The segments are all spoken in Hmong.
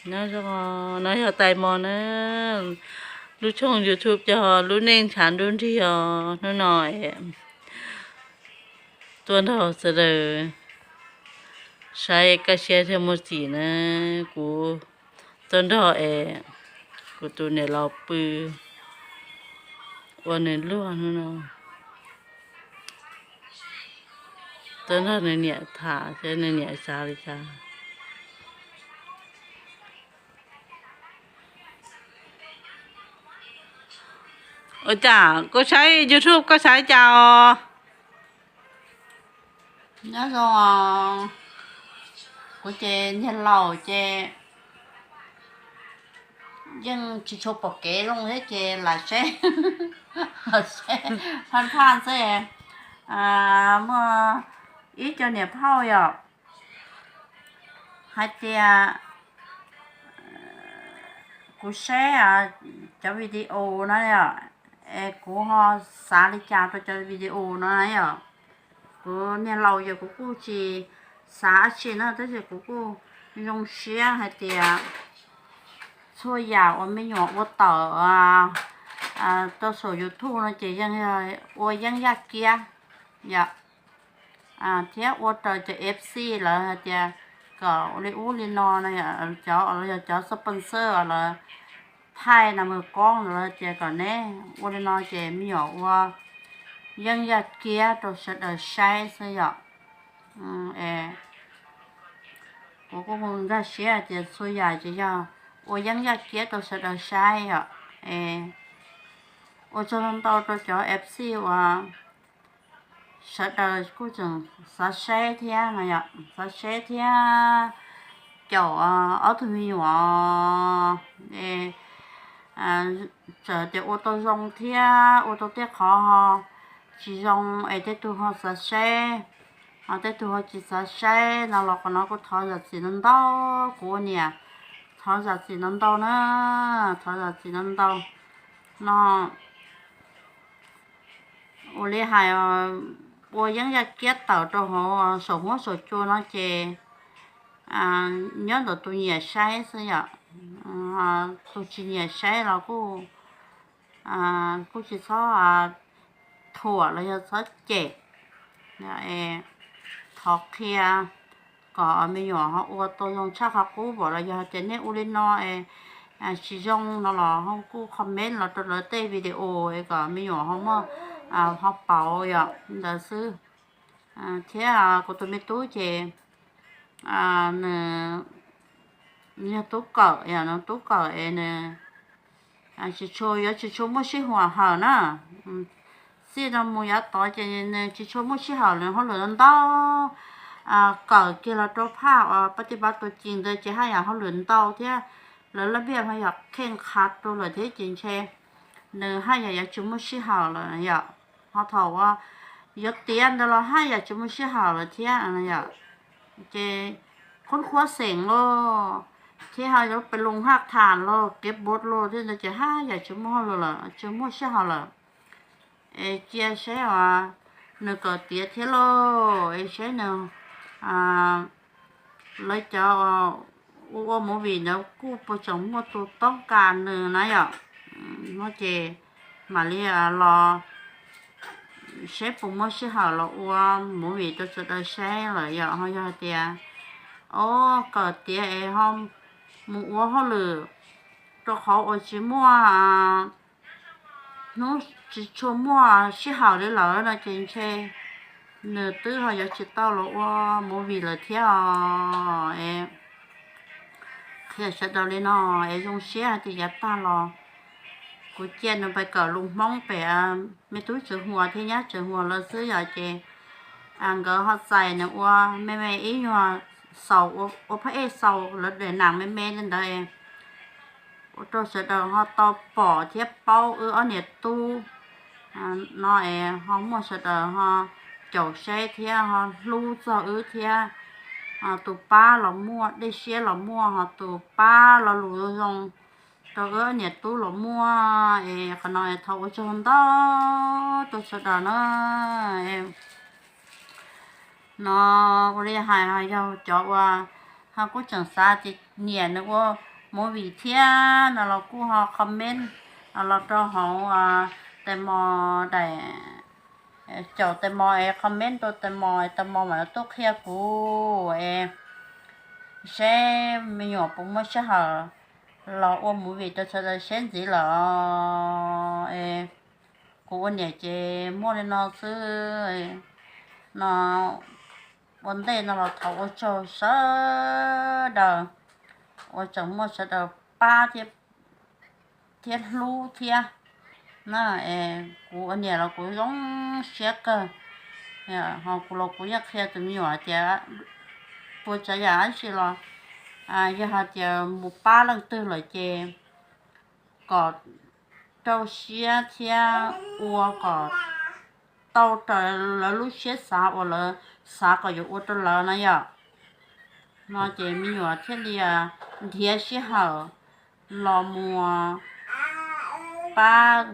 Nyob zoo, no yog tais mos na, lub tshooj YouTube cog lub neej ntshav nruab nrig os. Hnub no tuaj nrog sawv daws saib Kaj Siab thiab Muaj Txim na. Kuv tuaj nrog es kuv tus niam laus pw ua nws luag hnub no. Tuaj nrog nws niam tham seb nws niam xav li cas. Ua cas koj saib YouTube koj xav li cas os? Nyob zoo, kuv ces niag laus ces yeej tsis tshua pom kev zoo thiab ces lam seb, lam seb phaj phaj xwb. Muaj ib co niam phauj yom, hais tias kuv saib cov video no yom, es kuv ho xav li cas rau cov video no na yom. Kuv niag laus ces kuv kuj tsis xav dab tsi na, tab sis kuv kuj zoo siab hais tias txhua yam uas me nyuam ua tawm rau saum YouTube no ces yeej ua yeeb yaj kiab yom, thiab ua raws cov F C lawv hais tias kom li ub li no, cov los yog cov sponsor lawv thaij no mus koob lawv tias kom neb ua li no ces me nyuam ua yeeb yaj kiab rau sawv daws saib xwb yom. Kuv kuj nkag siab hais tias txhua yam ces yog ua yeeb yaj kiab rau sawv daws saib yom. Es ua tsaug ntau rau cov F C uas sawv daws kuj tseem xav saib thiab no yom, xav saib thiab caum ob tug me nyuam es txawm tias ua tau zoo thiab ua tau tej qhov ho tsis zoo es tej tug ho xav saib, ho tej tug ho tsis xav saib no los qhov no kuj thov zam txim ntau ntau, kuv ua niam thov zam txim ntau ntau na, thov zam txim ntau ntau no. Ua li hais, ua yeeb yaj kiab tawm rau hauv saum huab saum cua no ces nyob ntawm tus nyiam saib xwb yom. Tus tsis nyiam saib los kuj, kuj tsis txhob thuam los yog txhob cem, thov qhia kom me nyuam ho ua tau zoo tshaj qhov qub pam los yog hais tias nej ua li no es tsis zoo no los ho kuj comment los rau lawv tej video es kom me nyuam ho muaj, ho pauv yom ntawd xwb. Thiab kuv tus me tub ces nws yog tub kawm, yog nws tub kawm es nws tsis tshua, yuav tsis tshua muaj sij huam hawm na. Txij no mus yav tod ces nws tsis tshua muaj sij hawm, nws hauj lwm ntau, kawm kiag los rau phaj uas pab tij pab tus ci ntawd ces haj yam hauj lwm ntau thiab, lawv laj mej ho yog kheej qha rau lawm thiab ces ntshe nws haj yam yuav tsis muaj sij hawm lawm yom. Ho thaum uas yuav tiav ntawd los haj yam tsis muaj sij hawm lawm thiab yom. Ces qhuab qhuab xeem lauj, thiab ho yuav pes loo haj tham lauj, kev npua lauj thiab ntawd ces haj yam tsis muaj hauj lwm lawm, tsis muaj sij hawm lawm. Es cia saib os, nws kawm tiav thiab lauj, es saib nws, lawv cov ua ua movie ntawd kuj puas tseem muaj tus toob kas nws na yom. No ces mam li los saib puas muaj sij hawm los ua movie rau sawv daws saib lawm yom. Ho yog hais tias, o, kawm tiav es ho mus ua hauj lwm rau qhov uas tsis muaj hnub, tsis tshua muaj sij hawm li lawm no ces ntshe nws twb ho yuav tsis tau los ua movie lawm thiab os. Qhia sawv daws li no es zoo siab hais tias yav tag los kuv cia nws pais kawm lus Hmoob pem me tub Tswv Huas thiab nyab Tswv Huas lawv xwb yom. Ces nkawd ho txais nws ua me me ib nyuag xaus, ua phab ej xaus lawv daim nam me me li ntawd, ua rau sawv daws ho tau pom thiab paub wb ob niam tub no es ho muaj sawv daws ho caum saib thiab ho hlub txog wb thiab. Tus pab los muaj, dej siab los muaj, ho tus pab lo lus zoo rau wb ob niam tub los muaj. Es qhov no es thov ua tsaug ntau rau sawv daws na. No ua li hais yog cov uas ho kuj tseem xav tias nyiam nws ua movie thiab no los kuj ho comment los rau hauv tais mos daim, caum tais mos es comment rau tais mos, tais mos mam li tuaj qhia kuv es seb me nyuam puas muaj sij hawm los ua movie rau sawv daws saib ntxiv lawm es kuv ua niam ces muaj li no xwb no. Ua ntej no los thov ua tsaug sawv daws uas tseem muaj sawv daws pab thiab hlub thiab na. Kuv ua niam los kuv zoo siab kawg, ho kuv los kuv yeej qhia tus me nyuam tias puas tsav yam dab tsi los yog hais tias mus pab leej twg lawm ces kom rau siab thiab ua kom tau raws lawv lub siab xav uas lawv xav kom yuav ua rau lawv na yom. No ces me nyuam thiaj li nrhiav sij hawm los mus pab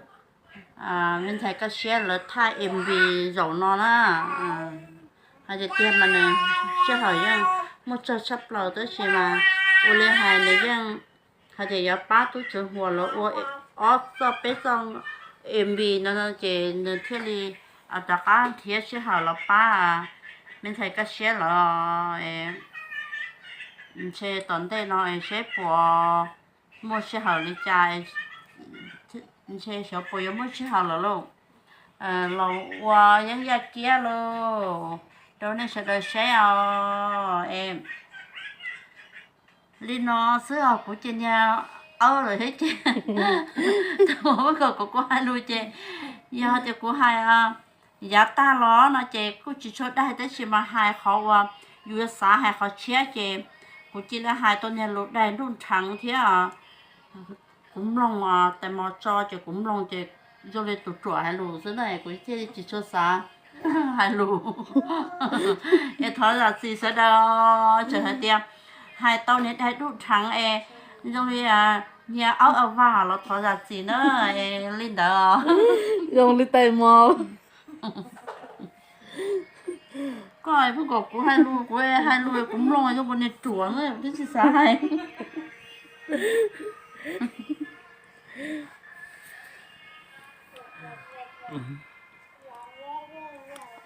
me ntxhais Kaj Siab lawv thaij M V zaum no na. Hais tias tiag mas nws sij hawm yeej muaj tsawg tshaj plaws tab sis mas ua li hais nws yeej hais tias yuav pab tub Tswv Huas lawv ua ob txoj peb txoj M V no ces nws thiaj li rov qab nrhiav sij hawm los pab me ntxhais Kaj Siab lawv. Ntshe tom ntej no seb puas muaj sij hawm li cas, ntshe xyov puas yuav muaj sij hawm lawm lauj. Los ua yeeb yaj kiab lauj rau nej sawv daws saib os. Li no xwb os, kuv ces niag awb lawm thiab ces thaum ub kom kuv hais lus ces yog tias kuv hais yav tag los no ces kuj tsis tshua daig tab sis mas hais qhov uas yus yuav xav hais qhov tshiab ces kuv cia li hais tau niag lus daig nruj nrheev thiab. Kuv mloog tais mos tso ces kuv mloog ces zoo li tus ruam hais lus xwb na, kuv thiaj li tsis tshua xav hais lus. Es thov zam txim sawv daws, txawm hais tias hais tau niag daig nruj nrheev es zoo li niag awb a vaj los thov zam txim na, li ntawd. Zoo li tais mos. Koj pheej kom kuv hais lus, kuv hais lus kuv mloog zoo nkaus niag ruam na, kuv twb tsis xav hais.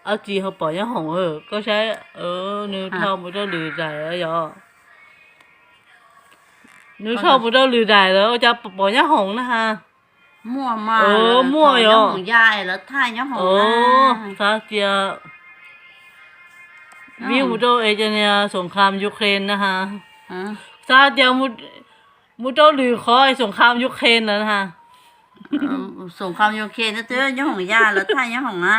Ab tsi ho pom nyob hoom, koj saib, nws thauj mus rau lwm daim yom. Nws thauj mus rau lwm daim lawm ua cas pom nyob hoom na ha. Muaj mas, muaj yom. Xav tias view mus rau es niag xoom kham Ukraine na ha. Xav tias mus rau lwm qhov xoom kham Ukraine lawm na ha. Xoom kham Ukraine twb nyob hoom ya lawv thaij nyob hoom na.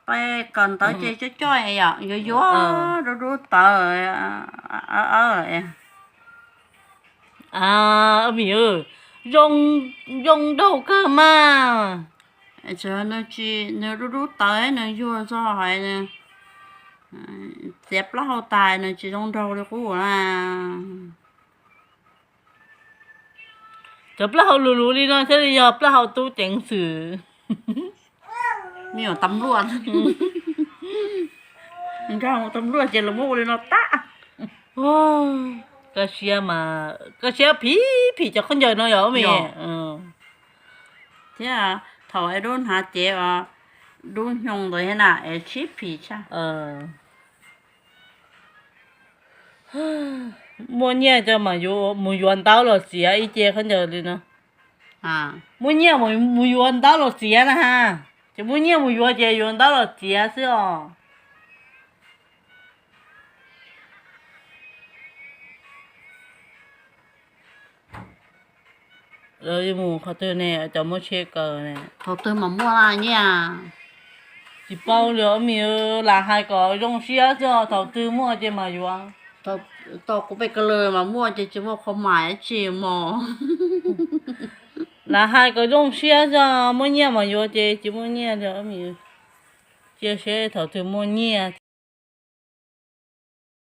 Peb kawm ntawv ces coj coj yom, yuav yuav dub dub tawv. Amigo, zoo nraug kawg mas. Nws dub dub tawv, nws yuag txog hais, txiav plaub hau tas nws tsis zoo nraug li qub na. Cov plaub hau luv luv li no thiaj li yog plaub hau tub ceev xwm. Me nyuam tam luaj, nkag tam luaj ces los muab ua li no tag. Koj siab mas, koj siab phim phim cov khaub ncaws no yog me. Thiab thaum es dub hnav cev os, dub xyoo ntawd thiab na es sib phim tshaj. Muaj nyiaj coj mas mus yuav ntaub los txiav ib ce khaub ncaws li no. Muaj nyiaj mus yuav ntaub los txiav na ha. Ces muaj nyiaj mus yuav ces yuav ntaub los txiav xwb os. Lawv mus qhov twg ne, cov muaj tsheb kaws ne? Thaum twg mas muaj nyiaj? Tsis paub li os me, lam hais kom zoo siab xwb, thaum twg muaj ces mas yuav. Tau kuv peb ka lawm mas muaj ces tsis muaj qhov mam dab tsi mog. Lam hais kom zoo siab xwb, muaj nyiaj mas yuav ces tsis muaj nyiaj li os me. Cia seb thaum twg muaj nyiaj